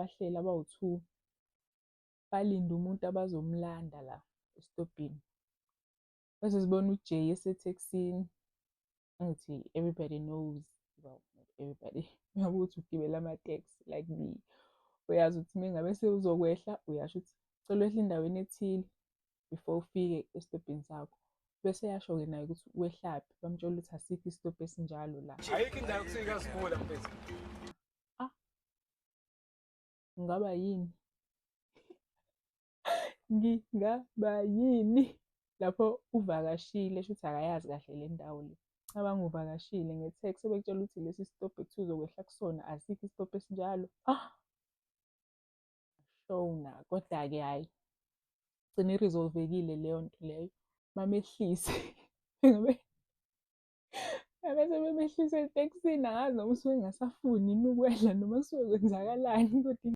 Bahleli abawu-two, balinde umuntu abazomlanda la esitobhini. Bese sibona uJay esetekisini. Angithi everybody knows, well, not everybody, ngabe ukuthi ugibela amateksi like me. Uyazi ukuthi uma ngabe sewuzokwehla, uyasho ukuthi cela wehle endaweni ethile before ufike esitobhini sakho. Bese eyasho-ke naye ukuthi wehlaphi, bamtshela ukuthi asikho isitobhi esinjalo la. Ayikho indawo ekuthiwa ikazikhula, mfethu. Ah, ngingaba yini? Ngingaba yini? Lapho uvakashile, shuthi akayazi kahle le ndawo le. Cabanga uvakashile ngetheksi, sebekutshela ukuthi lesi sitobhi ekuthiwa uzokwehla kusona, asikho isitobhi esinjalo. Ah! Shona, koda-ke hhayi, gcine i-resolve-ekile leyo nto leyo. Bamehlise. Ebese bemehlisa etekisini, angazi noma usuke engasafuni yini ukwehla noma kusuke kwenzakalani kodwa.